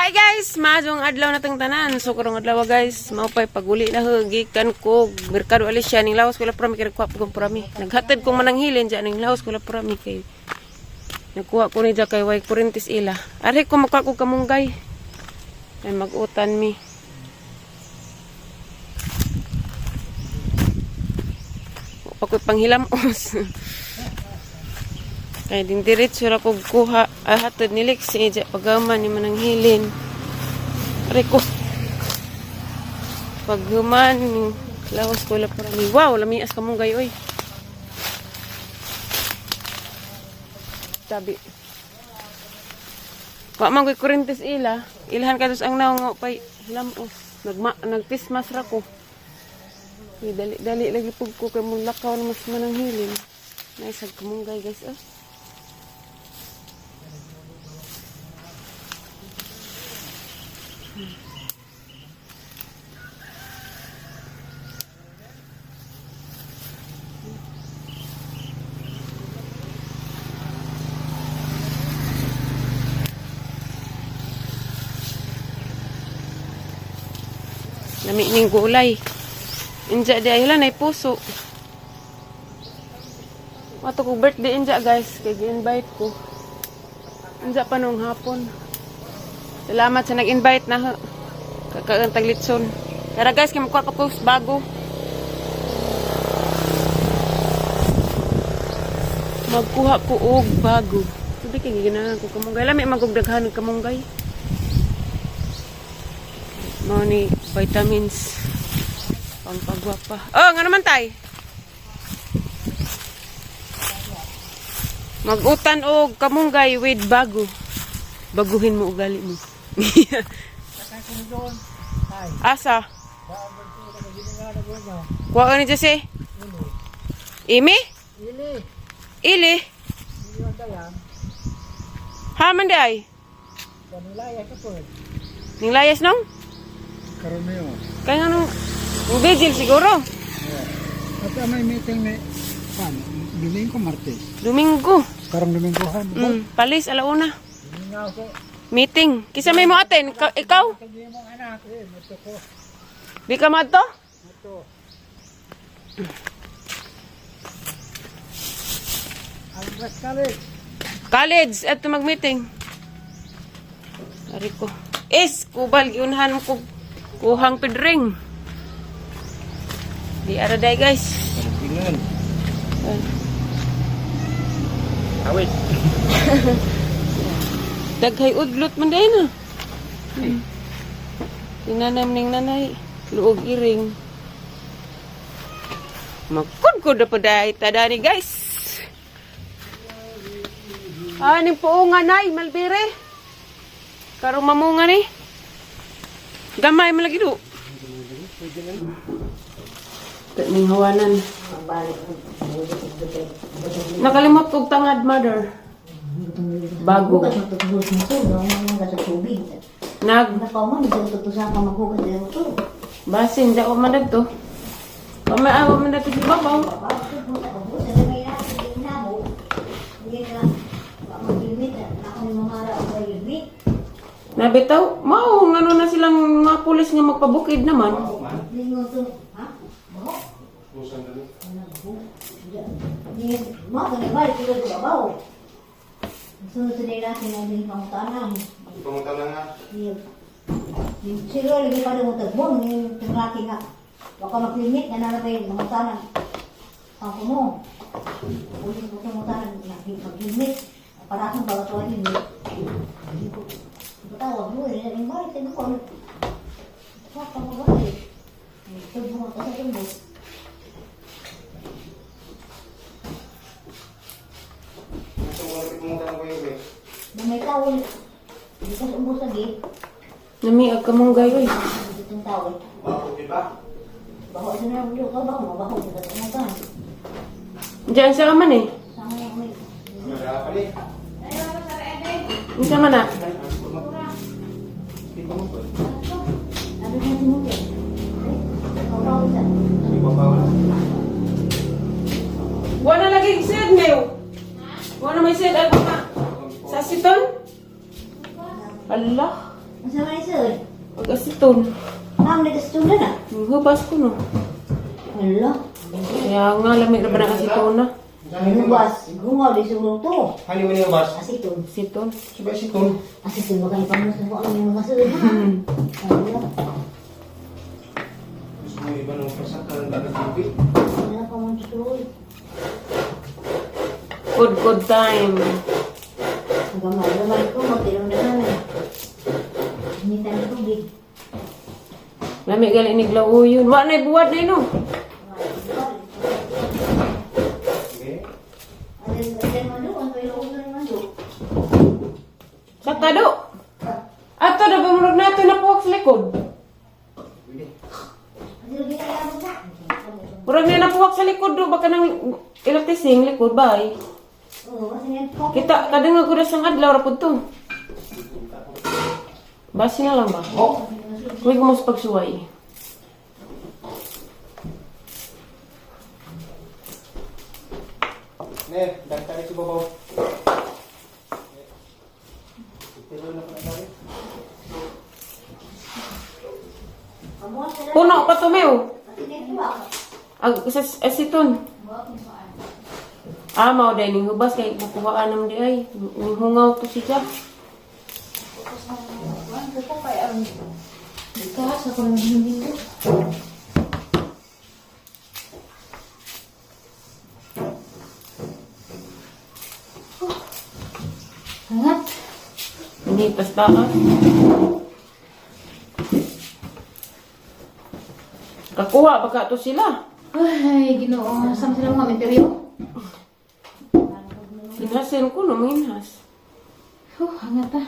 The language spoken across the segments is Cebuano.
Hi guys, maayong adlaw na tang tanan. So karong adlaw, guys, mao pay paguli na ho gikan ko Merkado Alicia ning lawas ko la prami kay nagkuha pud kong prami. Naghatid kong mananghilin diyan ning lawas ko la prami kay nagkuha ko ni kay way kurintis ila. Ari ko makuha ko kamunggay. Ay mag-utan mi. Wa pa ko'y panghilamos. Kay din diretso ra kog kuha ah, hatod ni Lexi dya paghuman ni mananghilin. Aray ko. Paghuman ning lawas ko la prami. Wow, lamias kamunggay oy. Tabi. Wa man ko'y kurintes ila. Ilhan ka ang naong nga pay hilamos. Nagma nagpismas ra ko. Ay, dali dali lagi pug ko kay mong lakaw na mas mananghilin. Nice ag kamunggay, guys, oh. Lami ning gulay. Inja di ay nay puso. Wato ko birthday inja, guys, kay gi-invite ko. Inja pa nung hapon. Salamat sa nag-invite na ho. Kakaang taglitson. Tara guys, kay magkuha pa ko sa bago. Magkuha ko og bago. Sabi kay giganahan ko kamunggay. Lami magug daghan og kamunggay. Mao ni vitamins pangpagwapa. Oh, nga naman tay. Mag-utan og kamunggay with bago. Baguhin mo ugali mo. Asa? Kuha ka ni Jesse? Imi? Ili. Ili? Ili ang dayang. Haman di ay? Kanilaya ka po. Ning layas nong? Karomeo. Kaya nga nung vigil siguro. At may meeting ni pan, Domingo, Martes. Domingo. Karong Domingo han. Palis alauna. Mingaw ko. Meeting. Kisa may mo atin? Ikaw? Kanya mong anak eh, mato ko. Di ka madto? Mato. Ang West College. College at mag-meeting. Ari ko. Es, kubal, giunhan mo ko kuhang pedring. Di ara day, guys. Tingnan. Ay. Awit. Daghay udlot man day na. Tinanam ning nanay, luog iring. Magkudkod na pa dahi tadani, guys. Ah, ning puungan nay, malbere. Karong mamunga ni. Gamay man lagi do. Ning hawanan. Nakalimot kog tangad, mother. Bago. Nag basin da ko man dagto. Pamay awa man dagto si babaw. Nabitaw, mao ngano na silang mga pulis nga magpabukid naman. Pumunta na nga. Siguro lagi pa rin mo tagbong, yung tumlaki nga. Baka mag-limit na nalabay mga tanan. Ang kumo. Ulit mo itong tanan, mag-limit. Para akong baga ito limit. Batawag mo, eh, yung balik, tignan ko. Baka magbalik. Tagbong ka sa tumbo. Pumunta na ko yung eh. Na may tao, hindi ka sa umbos lagi. Nami ag kamunggay oy. Hindi itong tao. Bago, di ba? Baho ito na lang, ka baho, mabaho. Hindi ka sa tanan. Diyan sa man eh. Sama yung may. Wala pa ni. Unsa man na? Di pa mo po. Ano na sinutin? Eh, babaw isa. Di pa pa wala. Wa na lagi sed mayo. Wa na may sed ako ka. Sa siton? Allah. Unsa man sir? Pag-asiton. Ma'am, nag-asitun na. Hubas ko no. Hala. Kaya nga, lamig na ba ng asitona? Hubas, gungaw di siguro to. Hani mo niyo bas? Asitun. Asiton. Suba si Tun. Asitun ba kayo pang sa ang mga kasunod ha? Hala. Gusto mo iba nung pasaka ng dagat TV? Wala pa mong tuloy. Good, good time. Gamay-gamay ko, matilong na namin. Hindi tayo tubig. Lamig gali ni Glawo yun. Wa na buwad na no. Okay. Alin man doon, may loob na naman doon. Sa tado. Ato na bumurog na ato na puwak sa likod. Pwede. Ano ginagawa na? Murag na napuwak sa likod do baka nang ilatising likod bay. Oo, kasi yan po. Kita kadungog ko na sang adlaw ra pud to. Basi na lang ba? Oh! Huwag mo sa pagsuway. Ne, dagtari si Babaw. Pero na pala tayo. Puno pa to mew. Kasi yan po. Ag sa asiton. Ah, mao dai ning hubas kay kukuhaan nam di ay. Ning hungaw to siya. Ikaw, sa ko lang hindi ko. Hangat. Hindi tas taas. Kakuha baka to sila. Ay, ginoo. Saan sila mga menteryo? Inhasin ko no, manginhas. Oh, hangat ah.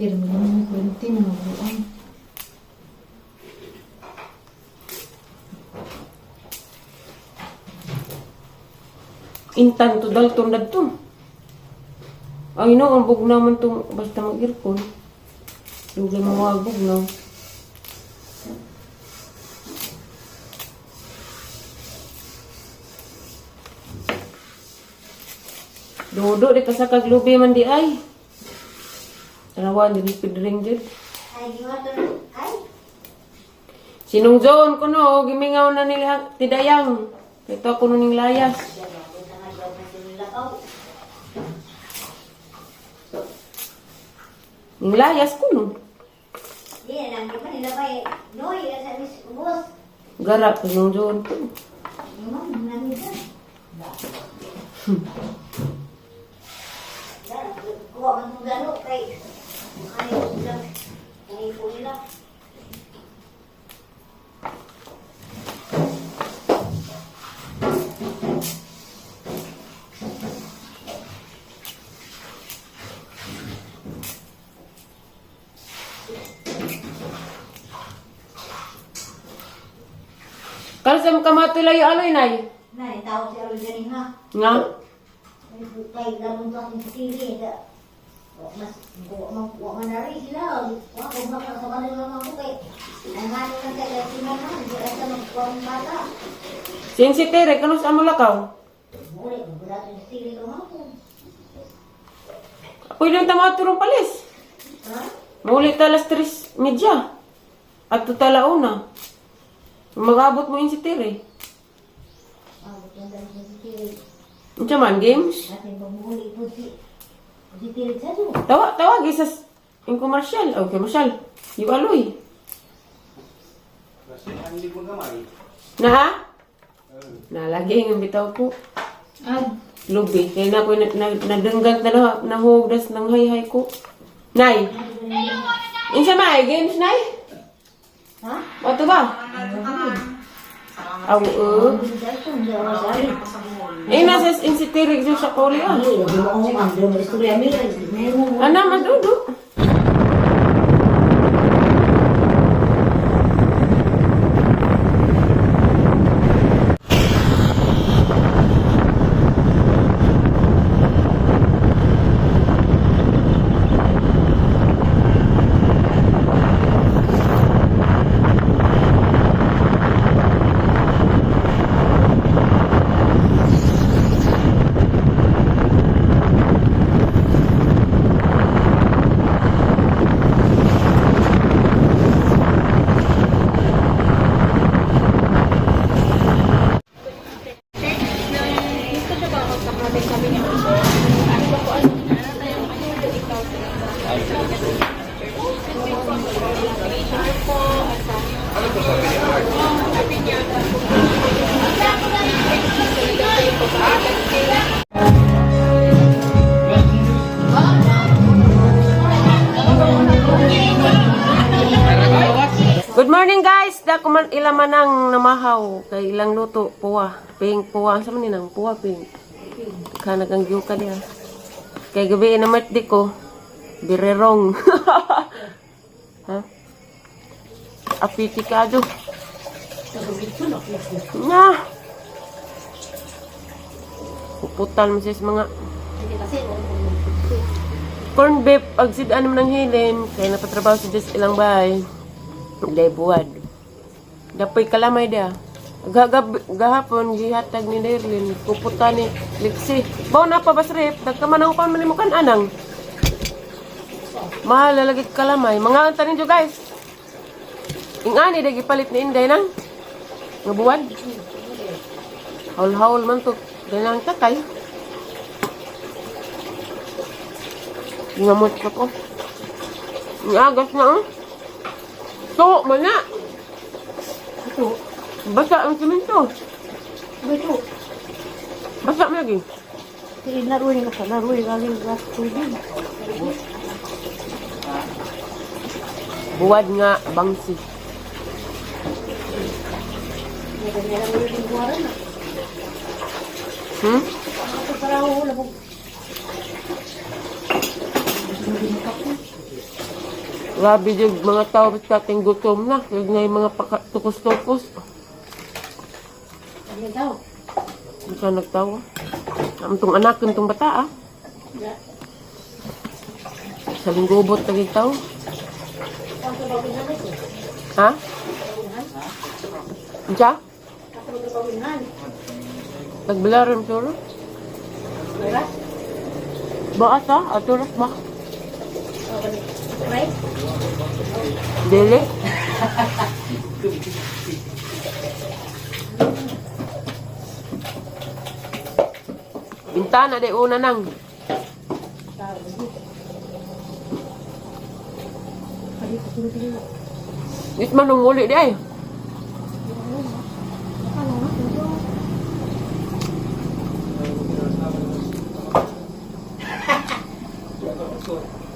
Pero mo naman yung kurente na mabuang. Intan to dalton dadto. Ay no, ang bugnaw man tong basta mag-earcon. Dugay mga bugnaw. Dodo di ka sa kaglubi man di ay. Tanawan din pidring jud. Ay, giwa to. Ay, Sinong zone ko no, gimingaw na nila tidayang. Ito ako ning layas. Ning layas ko no. Di, alam niyo ba nila ba eh. Noy, sa mis ubos. Garap ko nung zone ko. Ma'am, namin ka. Kuha man kong gano kay ay sila kay po nila. Kalsa mo kamato layo aloy nay. Nay, tawag si Arol gani ha. Nga. Ay, kay ganun to akong sili. Mas wa man na rin sila. Wa ko baka sa kanila lang ako kay ang ano lang kay si mama, hindi ata magkuha ng bata. Sin si Tere kano sa amo lakaw. Muli, wala tong sili ko hapon. Pwede ang tamato rong palis. Ha? Mauli ta alas 3:30. At tala una. Mag-abot mo yun si Tere. Ah, bukan daw sa sili. Unsa man games? Atin pamuli po si si Tilig sa do. Tawa tawag isa yung commercial. Oh, commercial. Yung aloy. Kasi hindi mo gamay. Na ha? Nalagi ang bitaw ko. Ah, Lubi. Kaya na ako na, na, nadenggan na na nahugdas ng hay-hay ko. Nay! Insa may games, Nay? Ha? Wato ba? Aw, Hindi ko hindi ako sari. Eh, nasa insitirig sa kuli ah. Ay, lagi mo ako ang drum istorya mi. Ana, madudo. Good morning, guys. Da kuman ila manang namahaw kay ilang luto puwa. Ping puwa sa man nang puwa ping. Kanag ang gyuka diha. Kay gabi na di ko. Birerong. Ha? Apiti kado. Na. Puputan mo siya sa mga corn beef. Ag sidaan mo ng hilin. Kaya napatrabaho si Diyos ilang bahay. Day buwad. Dapoy kalamay dia. Gagab gahapon gihatag ni Derlin puputa ni Lixi. Baw na pa basrep, dagkaman ang pan manimukan anang. Mahal na lagi kalamay. Mga anta ninyo, guys. Ingani day gipalit ni Inday nang. Nga buwad. Haul-haul man to. Ganang kakay. Ngamot ko ko. Agas na oh. To, man na. Ito. Basa ang simento. Ito. Basa mo lagi. Laro nga sa laro nga nga tubig. Buwad nga bangsi. Grabe yung mga tao sa ating gutom na. Yung na yung mga tukos-tukos. Ano daw? Hindi ka nagtawa. Ang tong anak, ang tong bata ah. Sa linggubot na tao. Ha? Unsa? Nagbilaran suro? Baas ah, aturas ba? Dili. Bintana de una nang. Is man uli di ay.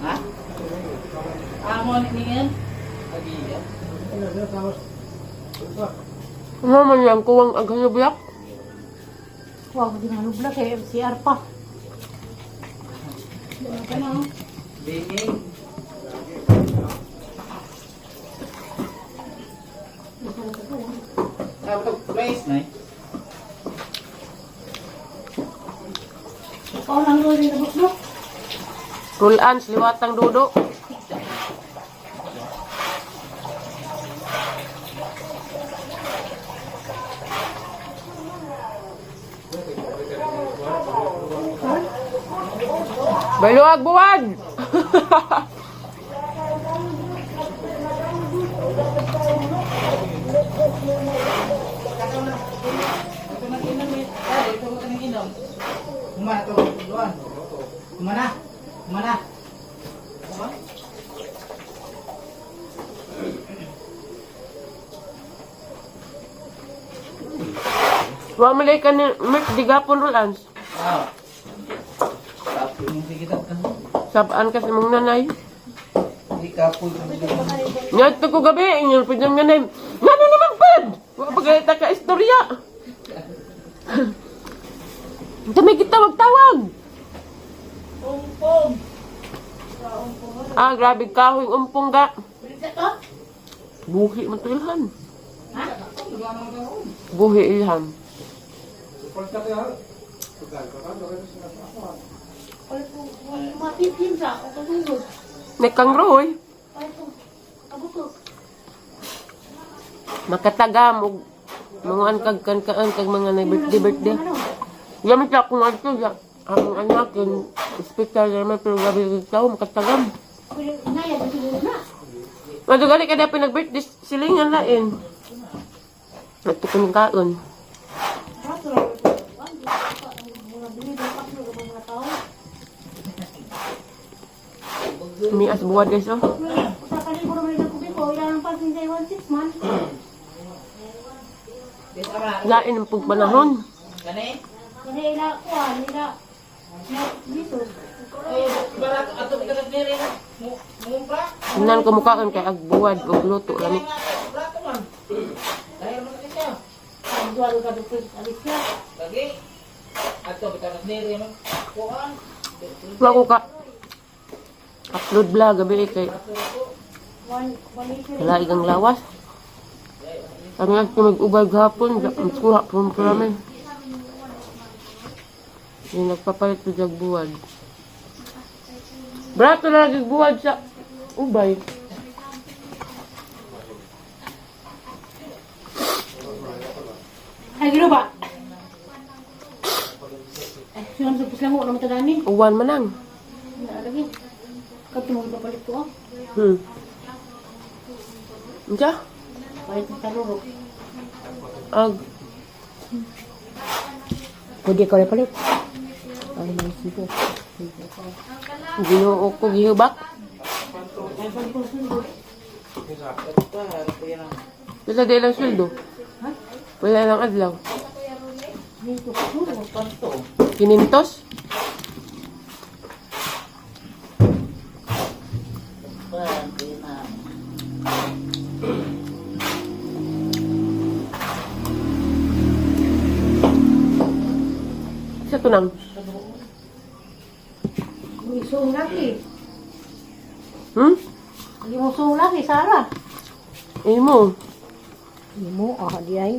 Ha? Amo ni yan? Ano man yan kuwang aghanublak? Wow, di nga nubla kay MCR pa. Binging. Tapos, mais na eh. Ikaw lang rin na buklo. Rulaan, liwatang dudo. Baluag buwad! Ito na inom eh. Ay, ito ko nang inom. Kumana to, luan. Kumana. Kumana. Kuma? Wa malay ka ni Merk digapon Rolans. Ah. Kapoy mong sige ka. Sabaan kasi mong nanay. Hindi kapoy. Ngadto ko gabi, inyo pa dyan nanay. Ngano naman pad? Wa pa galita ka istorya. Dami kita tawag. Umpong. Ah, grabe kahoy umpong ga. Buhi man to ilhan. Buhi ilhan. Mapipin sa ako katulog. Nagkangroy. Ay, kabuto. Makatagam og mga angkag kan kaan kag mga na birthday birthday. Gamit sa akong ato ya. Akong anak yung ospital naman pero grabe yung tao makatagam. Pero naya ba siguro na? Madugali ka na pinag-birthday silingan lain. Nagtukon ng kaon. Mga bili ng mga tao. Mias buwad guys oh. Usa ka libo naman ilang kubiko, ilang ang pansin sa 1.6 man. Dito ka na. Lain ang pagpanahon. Gani? Kasi ila kuan, ila na dito. Eh, barat ato ka nagdiri. Mumpra. Tingnan ko mukhaan kay agbuwad og luto lami. Brato man. Dahil mo na siya. Ang duwalo ka dito alis siya. Lagi. Ato ka nagdiri mo. Kuan. Wa ko ka upload vlog gabi eh, kay One one eighty. wala igang lawas. Kami nga mag-ubay gahapon, kuha po kami. Yung nagpapalit ko jag buwad. Brato na lagi buwad sa ubay. Ay gino ba? Ay, siya sa puslang ko naman tadani. Uwan man ang. Wala lagi. Kadto mo ipapalit ko. Oh. Unsa? Palit ng taruro. Ag Pwede ko palit. Ay, may sipo. Ginoo ko gihubak. Pila di lang sweldo? Pila lang adlaw? Kinintos? Sa tunang. Isong laki. Yung usong laki, Sara. Imo. Imo, ah, di ay.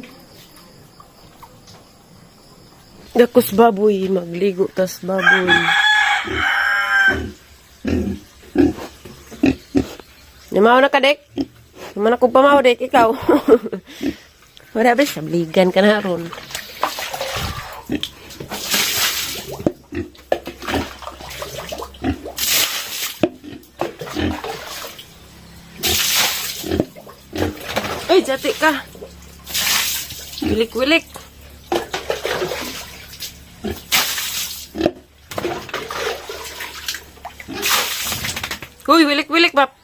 Dakos baboy, magligo tas baboy. Nimaw na ka, Dek. Naman ako pamaw, Dek. Ikaw. Wala ba, sabligan ka na ron. Ay, jati ka. Wilik-wilik. Uy, wilik-wilik, bap.